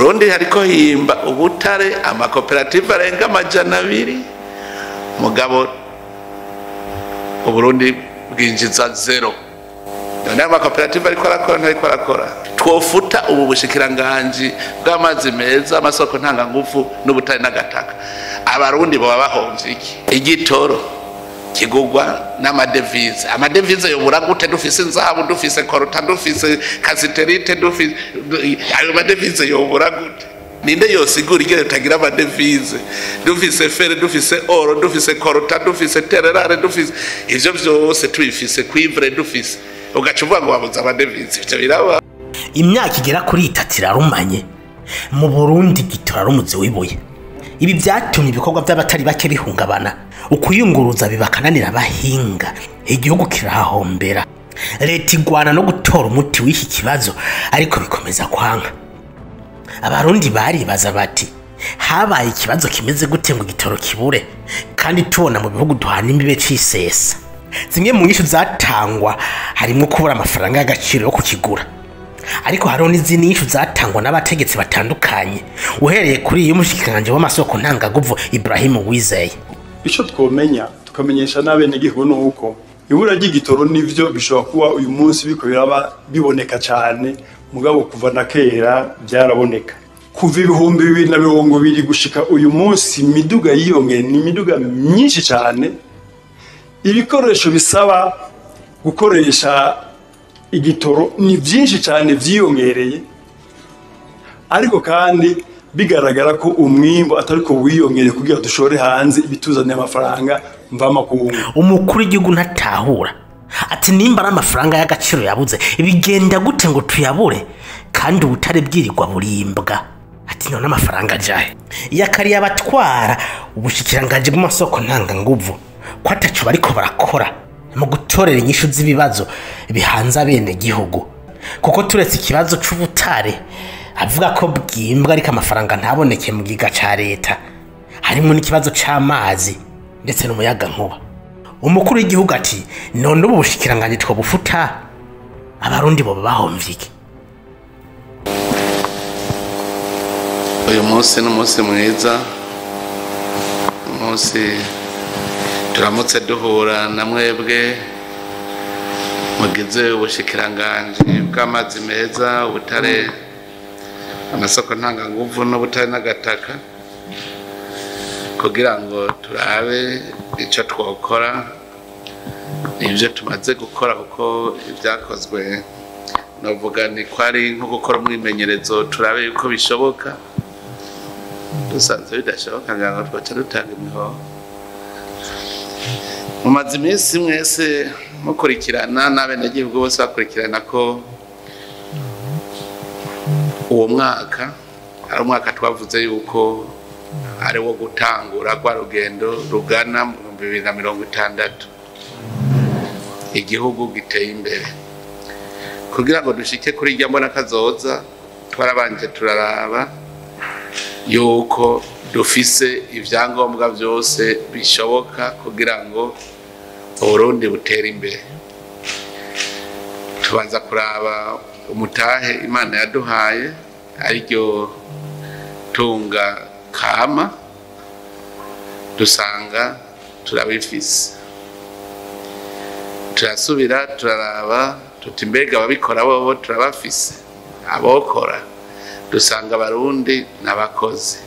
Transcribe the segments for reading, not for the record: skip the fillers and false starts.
Burundi hariko himba ubutare amakoperative arenga 200, mugabo Uburundi bwinjiza 0. None amakoperative ariko arakora ntariko arakora. Twofuta ubu bushikiranganji bw'amazi meza, amasoko ntangangufu n'ubutare n'agataka, abarundi boba bahomvye iki? Igitoro kigugwa n'amadevize. Amadevize yobura gute dufise inzahabu, dufise korota, dufise kasiterite, dufise ayo madevize yobura gute? Ninde yosigura ingene tutagira amadevize dufise fere, dufise oro, dufise korota, dufise tererare, dufise ivyo vyose tubifise, cuivre dufise, ugaca uvuga ngo wabuze amadevize? Ivyo biraba. Imyaka igera kuri 3 irarumanye mu Burundi gitora rumuzi wibuye. Ibi byatumye ibikorwa by'abatari bake bihungabana, ukuyunguruza bibakananira abahinga, igihugu kirahombera. Leta igwana no gutora umuti w'iki kibazo, ariko bikomeza kwanka. Abarundi baribaza bati habaye ikibazo kimeze gute ngo igitoro kibure kandi tubona mu bihugu duhana imbibe cisesa? Zimwe mu nyishu zatangwa harimo kubura amafaranga y'agaciro yo kukigura, ariko hariho n'izindi nyishu zatangwa n'abategetsi batandukanye, uhereye kuri iyo mushikiranganje w'amasoko ntangaguvu Ibrahim Uwizeye. Ico twomenya tukamenyesha n'abenegihugu nuko ibura ry'igitoro nivyo bishobora kuba uyu munsi biko biraba biboneka cyane, mugabo kuva na kera byaraboneka. Kuva 2020 gushika uyu munsi imiduga yiyongeye, ni imiduga myinshi cyane. Ibikoresho bisaba gukoresha igitoro ni byinshi cyane vyiyongereye, ariko kandi bigaragara ko umwimbo atariko wiyongereye kugira dushore hanze ibituzaniye amafaranga mvamakungu. Umukuru w'igihugu ntatahura ati nimba ari amafaranga y'agaciro yabuze bigenda gute ngo tuyabure kandi ubutare bwirirwa burimbwa? Ati none amafaranga ajahe? Yakariye abatwara ubushikiranganje bw'amasoko ntanganguvu ko ataco bariko barakora mu gutorera inyishu z'ibibazo bihanze abenegihugu, kuko turetse ikibazo c'ubutare avuga ko bwimbwa ariko amafaranga ntaboneke mu giga ca leta, harimo n'ikibazo c'amazi ndetse n'umuyagankuba. Umukuru w'igihugu ati none ubu bushikiranganje twobufuta abarundi boba bahomvye iki? Uyu munsi ni umunsi mwiza, umunsi turamutse duhura na mwebwe mugize ubushikiranganje bw'amazi meza, ubutare, amasoko ntanganguvu n'ubutare n'agataka, kugira ngo turabe ico twokora ivyo tumaze gukora, kuko ibyakozwe novuga ni ko ari nko gukora umwimenyerezo, turabe yuko bishoboka. Dusanze bidashoboka ngira ngo twoca dutanga imihoho. Mumaze iminsi mwese mukurikirana n'abenegihugu bose bakurikirana ko uwo mwaka ari umwaka twavuze yuko ari wo gutangura rwa rugendo rugana mu 2060 igihugu giteye imbere. Kugira ngo dushike kuri irya mbona kazoza, twarabanje turaraba yuko dufise ivyangombwa vyose bishoboka kugira ngo Uburundi butere imbere. Tubanza kuraba umutahe Imana yaduhaye ariryo tunga kama, dusanga turabifise. Turasubira turaraba tuti mbega ababikora bobo turabafise, abokora dusanga abarundi n'abakozi.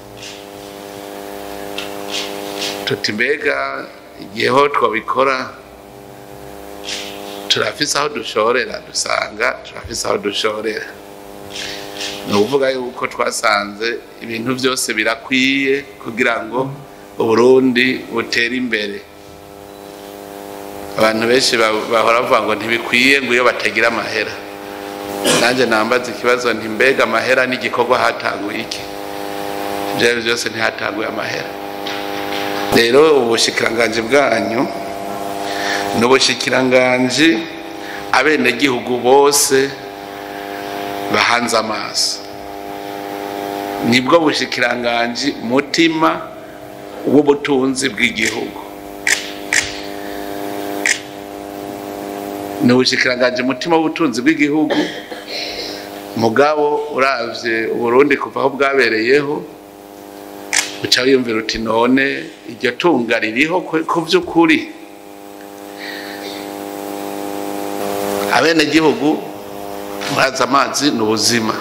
Tuti mbega igihe ho twabikora turafise aho dushorera, dusanga turafise aho dushorera. Ni ukuvuga yuko twasanze ibintu byose birakwiye kugira ngo Uburundi butere imbere. Abantu benshi bahora bavuga ngo ntibikwiye ngo iyo batagira amahera. Nanjye nambaza ikibazo nti mbega amahera n'igikorwa hatanguye iki? Ibyo byose ntihatanguye amahera. Rero ubushikiranganje bwanyu n'ubushikiranganje abenegihugu bose bahanze amaso, nibwo bushikiranganje mutima w'ubutunzi bw'igihugu. Ni ubushikiranganje mutima w'ubutunzi bw'igihugu, Mugabo uravye Uburundi kuva aho bwabereyeho, uca wiyumvira uti none iryo tunga ririho ku vy'ukuri? Abenegihugu murazi amazi ni ubuzima,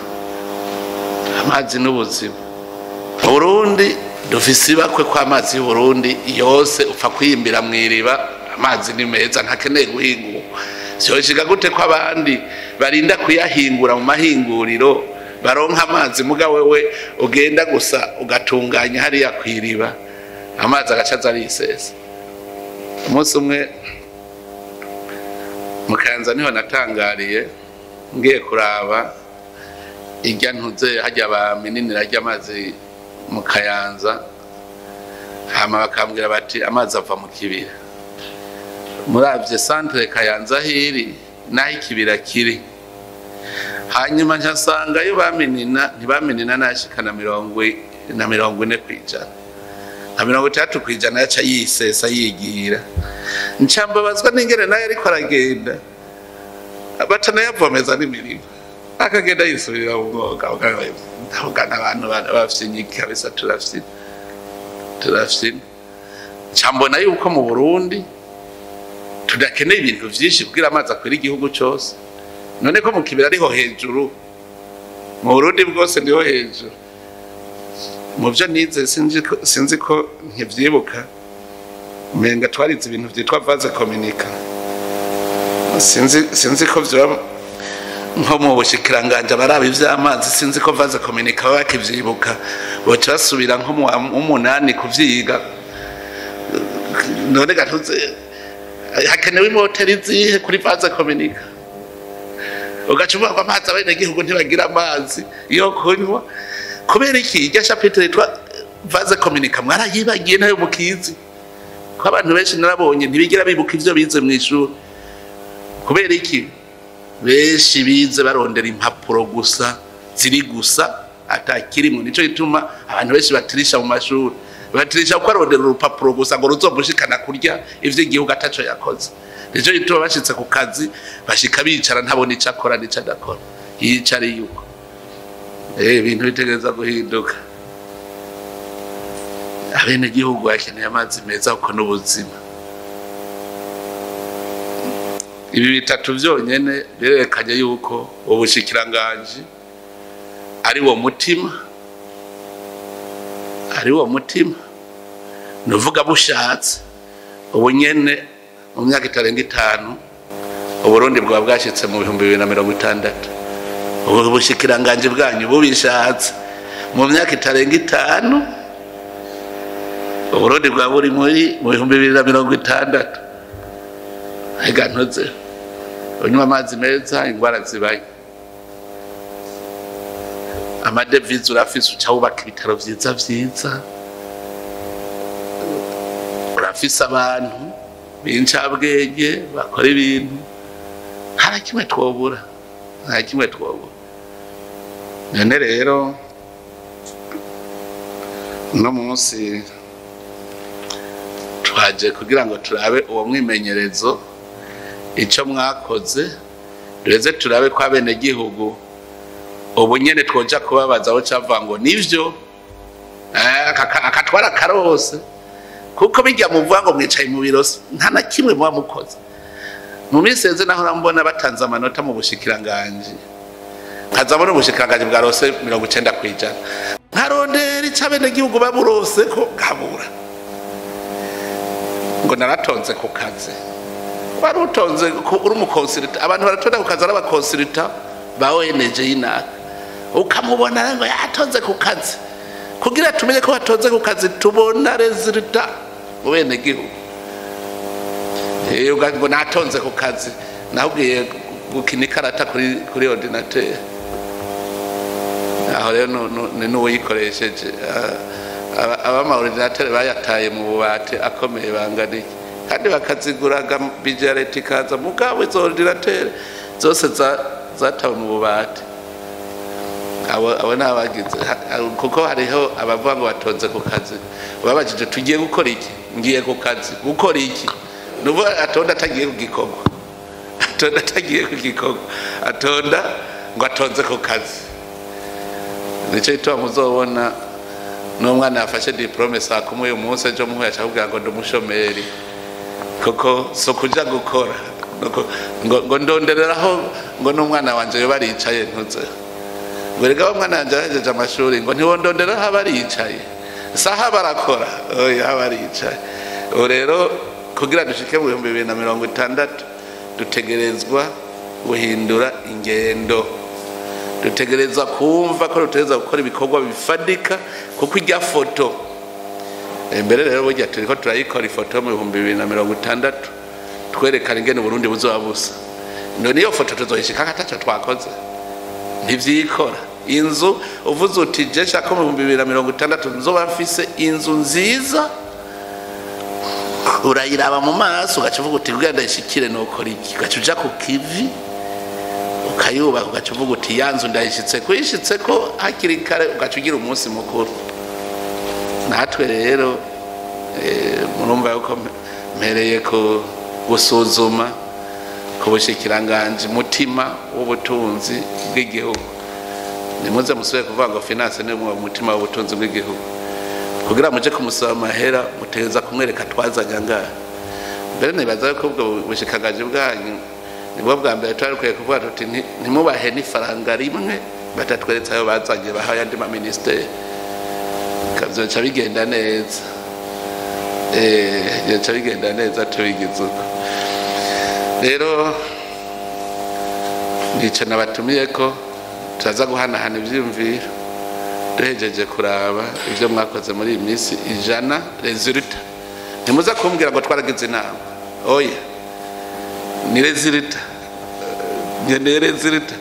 amazi ni ubuzima. Burundi dufise ibakwe ko amazi y'Uburundi yose upfa kwiyimbira mw'iriba, amazi ni meza ntakeneye guhingurwa. Vyoshiga gute ko abandi barinda kuyahingura mu mahinguriro baronka amazi, muga wewe ugenda gusa ugatunganya hariya kw'iriba amazi agaca aza arisesa? Umunsi umwe mu Kayanza niho natangariye, ngiye kuraba irya ntuze harya bamininira harya amazi mu Kayanza, hama bakambwira bati amazi ava mu kibira. Muravye centre Kayanza hiri naho ikibira kiri, hanyuma nsanga yo baminina ntibaminina nashikana 40%, nka 60% yaca yisesa yigira. Ncambabazwa n'ingene nayo ariko aragenda batanayavomeza n'imirima, akagenda yisubirira mu mwoga. Ndabugana abantu bafyinyika kabisa, turafyina. Ncambona yuko mu Burundi tudakeneye ibintu vyinshi kugira amazi akwira igihugu cose. None ko mu kibira ariho hejuru, mu Burundi bwose niho hejuru. Mu vyo nize sinzi ko nkivyibuka, umenga twarize ibintu vyitwa vase communica. Sinzi ko vyoba nko mu bushikiranganje abaraba ivy'amazi, sinzi ko vase communica baba bakivyibuka, boca basubira nko mu 8 kuvyiga. None gatuze hakenewe imoteri zihe kuri vase communica? Ugaca uvuga ko amazi abenegihugu ntibagira amazi yo kunywa kubera iki? Irya chapitre yitwa vase communica mwarayibagiye, nayo mukizi ko abantu benshi narabonye ntibigira bibuka ivyo bize mw'ishuri. Kubera iki? Benshi bize barondera impapuro gusa ziri gusa atakirimo. Nico gituma abantu benshi batirisha mu mashuri, batirisha kuko arondera urupapuro gusa ngo ruzomushikana kurya ivyo igihugu ataco yakoze. Nico gituma bashitse ku kazi bashika bicara ntabona ico akora n'ico adakora, yicariye uko. Ibintu bitegereza guhinduka. Abenegihugu bakeneye amazi meza kuko n'ubuzima. Ibi bitatu vyonyene birerekanye yuko ubushikiranganji ari wo mutima, ari wo mutima. Nuvuga bushatse ubu nyene mu myaka itarenga 5 Uburundi bwaba bwashitse mu 2060. Ubu bushikiranganji bwanyu bubishatse mu myaka itarenga 5 Uburundi bwaba buri muri mu 2060. Ega ntuze unywa amazi meza, ingwara zibaye, amadevize urafise, uca wubaka ibitaro vyiza vyiza, urafise abantu b'incabwenge bakora ibintu, nta kimwe twobura, nta kimwe twobura. None rero uno munsi twaje kugira ngo turabe uwo mwimenyerezo, ico mwakoze, duheze turabe ko abenegihugu ubu nyene twoja kubabaza aho cava ngo nivyo akatwara karose, kuko bijya muvuga ngo mwicaye mu biro nta na kimwe muba mukoze. Mu minsi yeze naho nambona batanze amanota mu bushikiranganje, nkaza muri ubushikiranganje bwa rose 90%, nkarondera ico abenegihugu baburose ko kabura, ngo naratonze ku kazi. Wari utonze uri umukonsulta, abantu baratonda ku kazi ari abakonsulta ba ONG y'inaka, ukamubona ngo yatonze ku kazi. Kugira tumenye ko batonze ku kazi tubona resultat mu benegihugu. Ngo natonze ku kazi, nahubwiye gukina ikarata kuri ordinateur. Aho rero ni n'uwuyikoresheje abama ordinateur bayataye mu bubati akomeye banganiye, kandi bakaziguraga budget leta ikaza, mugabo izo ordinateur zose zatawe mu bubati. Abo nabagize kuko hariho abavuga ngo batonze ku kazi, babajije tugiye gukora iki, ngiye ku kazi gukora iki, nuvuga atonda atagiye ku gikorwa, atonda atagiye ku gikorwa, atonda ngo atonze ku kazi. Nicyo gituma muzobona n'umwana yafashe diplome saa 10 uyu munsi, ejo muhuye aca ngo ndi umushomeri, kuko so kuja gukora ngo ndondereraho ngo n'umwana wanje yo baricaye ntuze ngo rega umwana wanje yahejeje amashuri ngo ntiwondonderaho abaricaye saha barakora, oya baricaye. Ubu rero kugira dushike mu 2060 dutegerezwa guhindura ingendo, dutegerezwa kumva ko dutegerezwa gukora ibikorwa bifadika, kuko ijya foto mbere rero burya turiko turayikora ifoto mu 2060 twerekana ingene Burundi buzoba busa. None iyo foto tuzoyishika ataco twakoze, ntivyikora. Inzu uvuze uti je nshaka mu 2060 nzoba mfise inzu nziza, urayiraba mu maso ugaca uvuga uti kugira ndayishikire nokora iki, ugaca uja ku kivi ukayubaka, ugaca uvuga uti ya nzu ndayishitse kuyishitse ko hakiri kare, ugaca ugira umunsi mukuru. Natwe rero murumva yuko mpereye ku gusuzuma ku bushikiranganje mutima w'ubutunzi bw'igihugu. Nimuze musubire kuvuga ngo finance ni umutima w'ubutunzi bw'igihugu, kugira muje kumusaba amahera mutegereza kumwereka twazanye angahe. Mbere nibaza yuko ubwo bushikiranganje bwanyu nibwo bwa mbere twari dukwiye kuvuga tuti ntimubahe n'ifaranga rimwe batatweretse ayo bazanye bahaye andi ma ministeri, bikazoca bigenda neza. Byoca bigenda neza tubigize uko. Rero nico nabatumiye ko turaza guhanahana ivyiyumviro duhejeje kuraba ivyo mwakoze muri iyi minsi 100 resulta. Ntimuza kumbwira ngo twaragize inama, oya ni resulta, nkeneye resulta.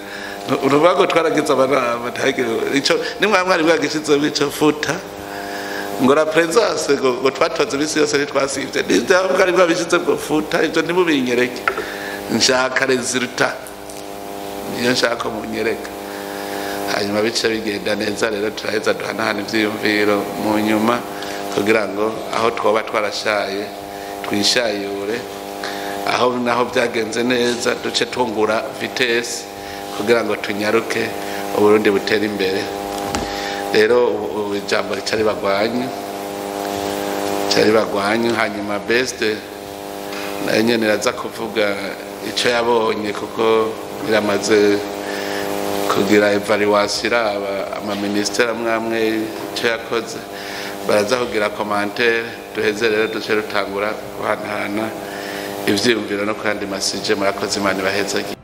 Uruvuga ngo twaragize amanama, ico nimwa mwari bwagishize ico futa ngo la présence ngo twatoze imisi yose ntitwasivye, nivyo mwari bwabishize ngo futa ivyo ntimubinyereke. Nshaka resulta, niyo nshaka munyereka. Hanyuma bice bigenda neza rero turaheza duhanahana ivyiyumviro mu nyuma kugira ngo aho twoba twarashaye twishayure, aho naho byagenze neza duce tungura vitesse kugira ngo tunyaruke Uburundi butere imbere. Rero ijambo ricari bagwanye, hanyuma best nayo nyene iraza kuvuga ico yabonye, kuko iramaze kugira evaluation iraba ama ministere amwe ico yakoze, baraza kugira commentaire duheze rero duce rutangura guhanahana ivyiyumviro no kandi masije. Murakoze, Imana ibahezagire.